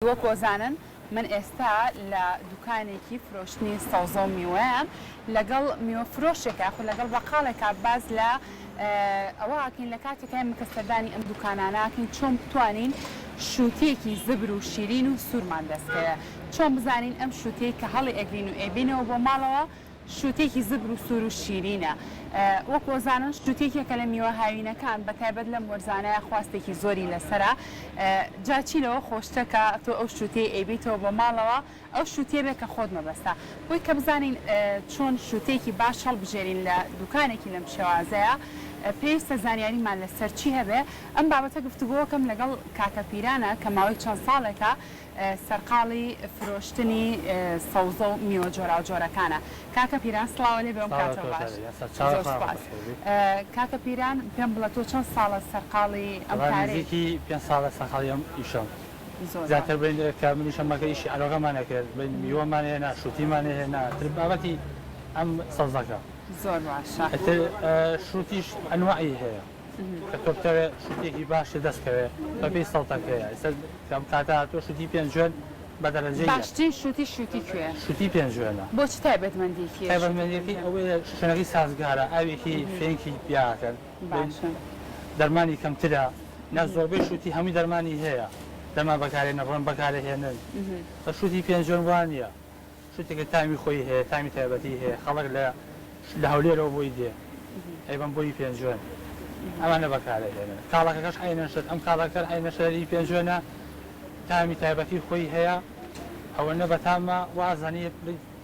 وەک وەزانن من ئێستا لە دوکانێکی فرۆشتنی سەوزە و میوەیام لەگەڵ میوە فرۆشێکا یاخود لەگەڵ بەقاڵێکا باس لە ئەوە ئەکەین لە کاتێکا ئێمە کە سەردانی ئەم دوکانانە ئەکەین چۆن بتوانین شووتییەکی زبر و شیرین و سوورمان دەست کەوێ چۆن بزانین ئەم شووتیەی کە هەڵی ئەگرین و ئەیبەینەوە بۆ ماڵەوە شووتییەکی زبر و سوور و شیرینە. وەک وەزانن شووتی یەکێکە لە میوە هاوینەکان، بەتایبەت لەم وەرزانەیا خواستێکی زۆری لەسەرە. جا چی لەوە خۆشترە کە تۆ ئەو شووتیەی ئەیبەیتەوە بۆ ماڵەوە، ئەو شووتیە بێ کە خۆت مەبەستە. بۆی کە بزانین چۆن شووتییەکی باش هەڵبژێرین لە دوکانێکی لەم شێوازەیا، پێویستە زانیاریمان لەسەر چی هەبێ. ئەم بابەتە گفتوگۆکەم لەگەڵ کاکە پیرانە کە ماوەی چەند ساڵێکە سەرقاڵی فرۆشتنی سەوزە و میوە جۆراوجۆرەکانە. کاکە پیران سڵاوە لێ بێ ئەم کاتەو باش. زۆر سوپاس. کاکە پیران پێم بڵێ تۆ چەند ساڵە سەرقاڵی ئەم وەڵا کارەی؟ نزیکی پێنج ساڵە سەرقاڵی ئەم ئیشەم. زۆر باش. زیاتر بڵێین کە من ئیشەم ئەکرد ئیشی عەرۆکەمان ئەکرد بڵێین میوەمان ئەهێنا شوتیمان ئەهێنا تر بابەتی ئەم سەوزەکە. زۆر باشە. ئیتر شوتیش ئەنواعی هەیە. کە تۆ بتەوێ شوتیەکی باشت دەست کەوێ بەپێی سەوتەکەیە ئێستا کەم کاتە هاتووە شوتی پێنجوێن بە دەرەجەی یەک. باشترین شوتی شوتی کوێیە؟ شوتی پێنجوێنە. بۆ چ تایبەتمەندیەکی هەیە شوتی تایبەتمەندیەکەی پێنجوێن؟ ئەوەیە شوێنەکەی سازگارە ئاوێکی فێنکی پیا ئەکەن باشە. دەرمانی کەمترە نا زۆربەی شوتی هەمووی دەرمانی هەیە دەرمان بەکارێنن ڕەنگ بەکارەهێنن بەس شوتی پێنجوێن وا نیە. شتێکە تامی خۆی هەیە تامی تایبەتی هەیە خەڵک لە لە هەولێرەوە بۆی دێ ئەیبەن بۆی پێنجوێن ئەمانە بەکارئەهێنن کاڵەکەکەش عەینەن شت ئەم کاڵەکە عەینە شەری پێنجوێنە تامی تایبەتی خۆی هەیە ئەوەنە بەتامە وازانی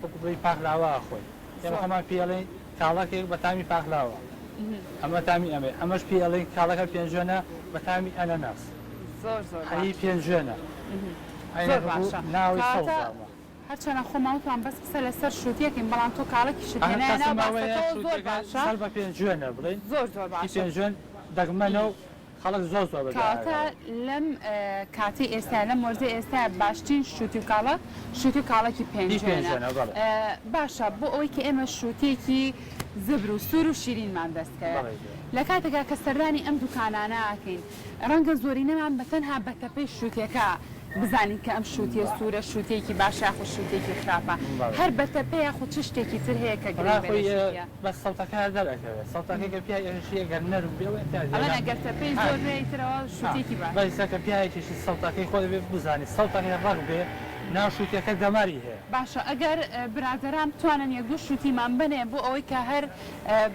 وەکو بڵێی پاقلاوە ئەخۆی ئێمە خۆمان پێی ئەڵێین کاڵەکێک بە تامی پاقلاوە ئەمە تامی ئەمەیە ئەمەش پێی ئەڵێین کاڵەکە پێنجوێنە بە تامی ئەنەناس زۆر زۆر هەی باشە پێنجوێنە زۆر باشە ناوی کەواتە سەوزە ئەمە. هەرچەنە خۆمان وتمان بەس قسە لەسەر شوتیەکەین بەڵام تۆ کاڵەکیشت ئەها هێنایە ناو قەسم ئەوەیە باسەکەوە زۆر شوتیەکە باشە سەر بە پێنجوێنە بڵێین زۆر زۆر شتی باشە پێنجوێن دەگمەنە و خەڵک زۆر زۆر بەدوای کەواتە ئەگەڕێ. لەم کاتەی ئێستا لەم وەرزەی ئێستا باشترین شوتی و کاڵەک شوتی و کاڵەکی هی پێنجوێنە پێنجوێنە بەڵێ. باشە بۆ ئەوەی کە ئێمە شوتیەکی زبر و سور و شیرینمان دەست کەوێ بەڵێ گیان. لە کاتێکا کە سەردانی ئەم دوکانانە ئەکەین ڕەنگە زۆرینەمان بە تەنها بە تەپەی شوتیەکە بزانین کە ئەم شوتیە سوورە شوتیەکی باشە یاخود شوتیەکی خراپە هەر بە تەپە یاخود چ شتێکی تر هەیە کە گرنگ بێ لە شوتیە؟ بەس سەوتەکە هەر دەرئەکەوێ سەوتەکەی کە پیای ئەکێشی ئەگەر نەرم بێ ئەوە ئیعتیادی ئەڵێن ئەگەر تەپەی زۆر بێ ئیتر ئەوە شوتیەکی باشە. بەس ئیستا کە پیای ئەکێشی سەوتەکەی خۆت ئەبێ بزانی سەوتەکەی ڕەق بێ ناو شوتیەکە دەماری هەیە. باشە ئەگەر برادەران بتوانن یەک دوو شوتیمان بەنێ بۆ ئەوەی کە هەر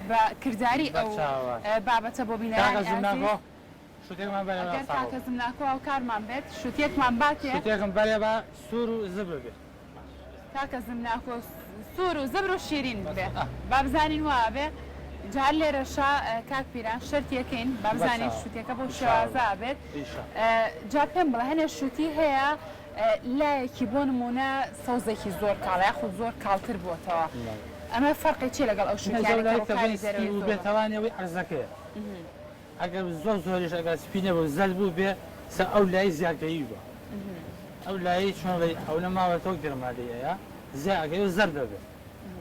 بە کرداری ئەو بابەتە بۆ بینەرانی ئازیز. شوتێکمان بەرێ با ئەگەر ساغ کاکە بێ. زمناکۆ هاوکارمان بێت شوتیەکمان باتێ. شوتێکم بەرێ با سوور و زبر بێ. کاکە زمناکۆ سوور و زبر و شیرین بێ با بزانین وا ئەبێ جا هەر لێرەشا کاک پیران شەرتیەکەین با بزانین شوتیەکە بەو شێوازە ئەبێت جا پێم بڵێ هەنێ شوتی هەیە لایەکی بۆ نمونە سەوزێکی زۆر کاڵە یاخود زۆر کاڵتر بۆتەوە ئەمە فەرقی چیە لەگەڵ ئەو شوتیانەی کە ڕووکاری دەرەوەی زۆر بێتەوانەوەی عەرزەکەیە. ئەگەر زۆر زۆریش ئەگەر سپی نەبوو زەرد بوو بێ سە ئەو لای زیاگەیی بووە ئەو لای چۆن ڵێی ئەونە ماوەتەوە گەرما لێی ئەیا زیا ئەگەی و زەرد دەبێ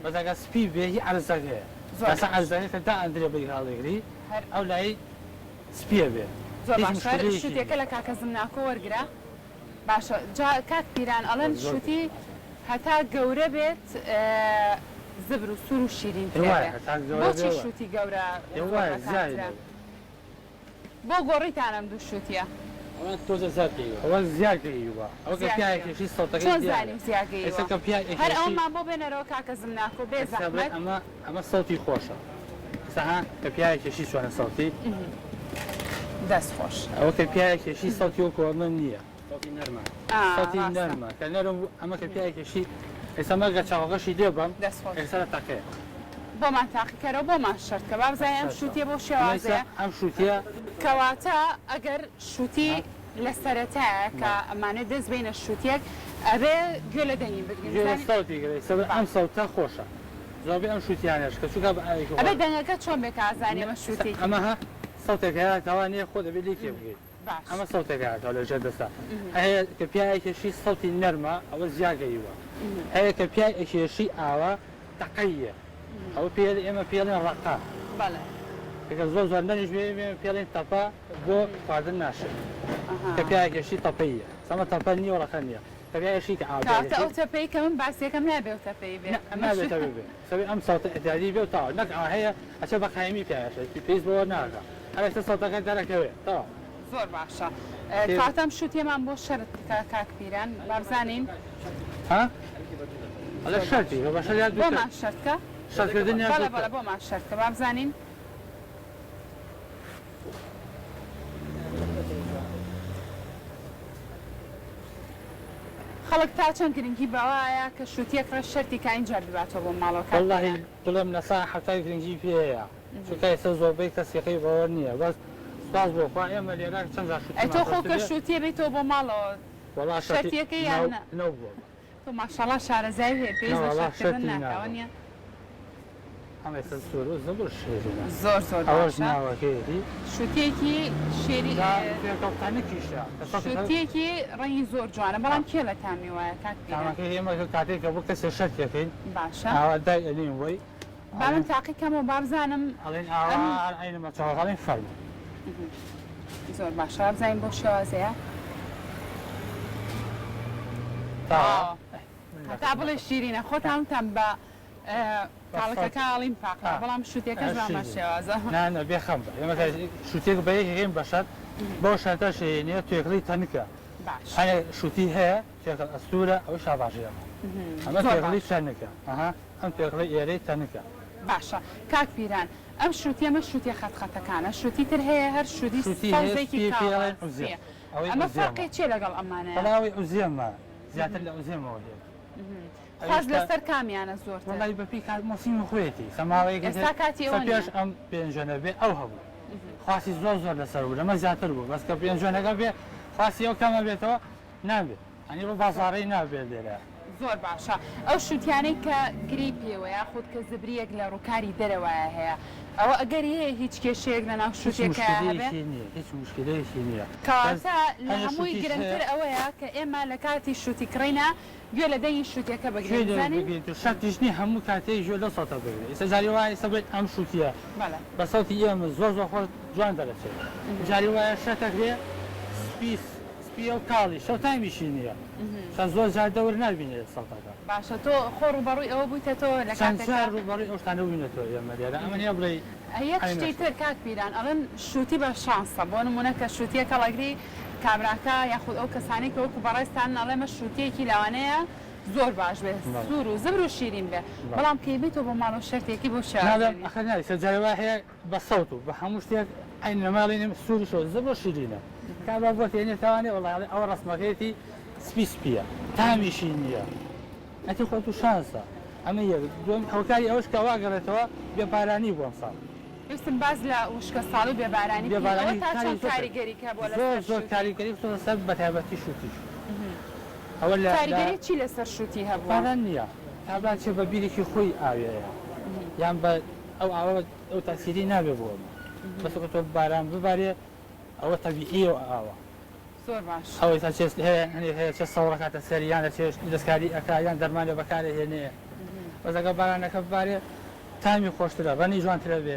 بەس ئەگەر سپی بێ هی عەرزەکەیە زۆر ئەسە باش. عەرزەکە کە دائەندرێ بەی هەڵیگری هەر ئەو لای سپیە بێ زۆر هیچ باشە هەر مشکلەیەکی شوتێکە نیە. لە کاکە زمناکۆ وەرگرە باشە جا کاک پیران ئەڵێن زۆر شوتی هەتا گەورە بێت زبر و سور و شیرین ئێ ترە وایە بێ هەتا گەورە بێ بۆچی وایە. شوتی گەورە ئێ زۆر وایە زیای بەتامترە؟ دەبێ. بۆ گۆڕیتان ئەم دوو شوتیە؟ ئەوە تۆزێ زیاد گەییوە. ئەوە زیا گەییوە. ئەوە کە زیا پیا گەییوە. ئەکێشی سەوتەکەی چۆن دیارە. زانیم زیا ئێستا گەییوە؟ کە پیا هەر ئەکێشی. ئەوەمان بۆ بێنەرەوە کاکە زمناکۆ بێ ئێستا بڵێ زەحمەت. ئەمە ئەمە سەوتی خۆشە. ئێستا ها کە پیا ئەکێشی چۆنە سەوتی. دەست خۆش. ئەوە کە پیا ئەکێشی سەوتی وەکو ئەمە نییە. سەوتی نەرمە. ئا سەوتی ڕاستە. نەرمە کە نەرم بوو ئەمە کە پیا ئەکێشی ئێستا مە گەر چاقۆکەشی لێ بەم دەست خۆش. ئێستا دەتەقێ. بۆمان تاقیکەرەوە بۆمان شەرت کە با بزانین ئەم شەرتە. شوتیە بەو ئەمە ئێستا شێوازەیە. ئەم شوتیە. کەواتە ئەگەر شوتی لە سەرەتایە کە ئەمانەوێ دەست بەینە شوتیەک ئەبێ گوێ لە دەنگی بگرین گوێ لە بزانین. سەوتی گرە ئێستا ئەم سەوتە خۆشە زۆربەی ئەم شوتیانەش کە چونکە بە ئاوێکی ئەبێ خۆش. دەنگەکە چۆن بێ کە ئەزانی ئەمە شوتیەکی. ئەمە ها سەوتێک هەیە تاوانەیە خۆت ئەبێ لێی تێبگەی. باش. ئەمە سەوتێک هاتەوە لە ژێر دەستا هەیە کە پیای ئەکێشی سەوتی نەرمە ئەوە زیا گەیوە هەیە کە پیای ئەکێشی ئاوا تەقەیە ئەوە پێ ئێمە پێڵێن ڕەقە بەڵێ. کە زۆر زۆر نەریش بێ ئێمە پێڵێن تەپە بۆ خواردن ناشێت کە پیای ئەکێشی تەپەیە. سەمە تەپە نییە و ڕەقە نییە. تەبیعی کە ئاو کەواتە ئەو تەپەی کە من باسیەکەم نابێ ئەو تەپەی بێ. نا نابێ تەپە بێ. سەبی ئەم سەوتە ئیعتیادی بێ و تەواو. نەک ئا هەیە ئەچێ بە قایمی پیاوێ پێویست بەوە ناکا. هەر ئێستا سەوتەکە دەرەکەوێ تەواو. زۆر باشە کەواتە ئەم شوتیەمان بۆ شەرت بکە کاک پیران بابزانین. ها ئەڵێ شەرتی بە شەرت یا دوو بۆمان شەرت کە شەرتکردن یا بەڵێ بەڵێ بۆمان شەرت کە بابزانین. خەڵک تا چەند گرنگی بەوایە کە شوتیەک ڕێ شەرتی کە ئینجا بیباتەوە بۆ ماڵەوە کاک وەڵاهی پیران؟ بڵێم 70% گرنگی پێیە چونکە ئێستا زۆربەی کەس یەقەی بەوە نییە بەس سوپاس بۆ خوا ئێمە لێرە چەند جار ئەی شوتیمان تۆ خۆ کە فرۆشتبێ شوتیە بیتەوە بۆ ماڵەوە وەڵا شەرتی شەرتیەکەی یان نەو نا؟ نەوبووە بە. تۆ ماشاڵا شارەزای هەیە پێویست بە نەوەڵا شەرتکردن شەرتی ناکا نابووە. وەنیە؟ ئەم ئێستا سوور و زبر شیرینە زۆر زۆر ئەوەش باشە ناوەکەیەتی. شوتیەکی شێری جا تێکەڵ تەنکیشە کە سەوتی خەر شوتیەکی ڕەنگی زۆر جوانە بەڵام کێ لە تامی وایە کاک پیران؟ تامەکەی ئێمە کاتێک کە بۆ کەسێ شەرتێکەین باشە. ئاوا دای ئەنێین بۆی با من ئەڵێن تاقی کەمەوە بابزانم ئەڵێن ئاوا ئەم عەینە مەچەڵەکە ئەڵێن فەرموو. زۆر باشە بابزانین بەو شێوازەیە. تەواوە تەواوە هەتا بڵێ شیرینە خۆتانتان بە کاڵەکەکە ئەڵیم پاقە بەڵام شوتیەکەش بە هەمان شێوازە. نا نا بێ خەم بە ئێمە شوتیەک بە یەکێکین بە شەرت بەو شەرتەش هەیە توێکڵی تەنکە باش هەنێ شوتی هەیە توێکڵ ئەستوورە ئەوەی شاباژێڕە ئەمە زۆر توێکڵی باشە. تەنکە ئەها ئەم توێکڵی ئێرەی تەنکە. باشە کاک پیران ئەم شوتیە مە شوتیە خەت خەتەکانە شوتی تر هەیە هەر شوتی شوتی هەیە سەوزێکی سپیە پێی کاڵە ئەڵێن عوزێم سپیە ئەوەی ئەمە عوزێمە فەرقی چیە لەگەڵ ئەمانەیە؟ وەڵا ئەوەی عوزێمە زیاتر لە عوزێمەوە هەیە. خواست لەسەر کامیانە زۆرتر؟ وەڵای بەپێی کات مۆسیمی خۆیەتی سە ماوەیەکی تر ئێستا کاتی سە ئەوە پێش نییە. ئەم پێنجوێنە بێ ئەو هەبوو خواستی زۆر زۆر لەسەر بوو لەمە زیاتر بوو بەس کە پێنجوێنەکە بێ خواستی ئەو کەمە بێتەوە نابێ ئەنی بۆ بازاڕی نابێت لێرە. زۆر باشە ئەو شوتیانەی کە گرێی پێوە یاخود کە زبریەک لە ڕووکاری دەرەوەیە هەیە ئەوە ئەگەری هەیە هیچ کێشەیەک لە ناو هیچ شوتیەکەیا هەبێ؟ موشکیلەیەکی نییە هیچ موشکیلەیەکی نییە بەس کەواتە لە هەنێ هەمووی شوتیش گرنگتر هەیە. ئەوەیە کە ئێمە لە کاتی شوتی کڕینا گوێ لە دەنگی شوتیەکە گوێ بگرین لێ بزانین. بگریت و شەرتیش نییە هەموو کاتێک گوێ لەو سەوتە بگری ئێستا جاری وایە ئێستا بڵێیت ئەم شوتیە بەڵێ. بە سەوتی ئێمە زۆر زۆر خۆش جوان دەرەچێت جاری وایە شەتەکرێ سپی سپیە و کاڵی شەو تامیشی نییە چەند زۆر جار دەور نابینێت سەوتەکە. باشە تۆ خۆ ڕووبەڕووی ئەوە بوویتەتەوە لە چەند کاتێکا. جار ڕووبەڕووی ئەو شتانە بووینەتەوە ئێمە لێرە ئەمە نییە بڵێی یەک عەینە شتی شت. تر کاک پیران ئەڵێن شوتی بە شانسە بۆ نموونە کە شوتیەک هەڵەگری کابراکە یاخود ئەو کەسانەی کە وەکو بەڕێزتانن ئەڵێ مە شوتیەکی لەوانەیە زۆر باش بێ بەڵێ. سوور و زبر و شیرین بێ بەڵێ. بەڵام کەی بیتەوە بۆ ماڵەوە شەرتێکی بەو شێوازە ناڵێم نیە. ئەخر نا ئیستا جاری وا هەیە بە سەوت و بە هەموو شتێک عەین لە ماڵی نیم سووریشە و زبر و شیرینە کابرا بۆت هێنێ تاوانێ وەڵای ئەڵێ ئەوە ڕەسمەکەیەتی سپی سپیە تامیشی نییە ئەتی خۆ تو شانسە ئەمە یەک دووەم هۆکاری ئەوەش کە وا گەڕێتەوە بێ بارانی بوو ئەمساڵ. ویستم باس لە وشکە ساڵی و بێ بارانی بێ بکەین ئەوە بارانی تا کاری چەند زۆر کرد کاریگەری هەبووە زۆر لەسەر زۆر شووتی؟ کاریگەری خستۆتە سەر بەتایبەتی شووتیش ئەوە لە لە کاریگەری چی لەسەر شووتی هەبووە؟ باران نییە کابرا چێ بە بیرێکی خۆی ئاوێیە یان بە ئەو ئاوە ئەو تاسیری نابێ بۆ ئەمە بەس کە تۆ باران ببارێ ئەوە تەبیعیە و ئاوە. زۆر باش. ئەوەی تا چێشت هەیە هەنێ هەیە چێ سەوڕەکاتە سەری یان لە چێشت دەستکاری ئەکا یان دەرمانێ بەکارێ هێنێ بەس ئەگەر بارانەکە ببارێ تامی خۆشترە ڕەنگی جوانترە بێ.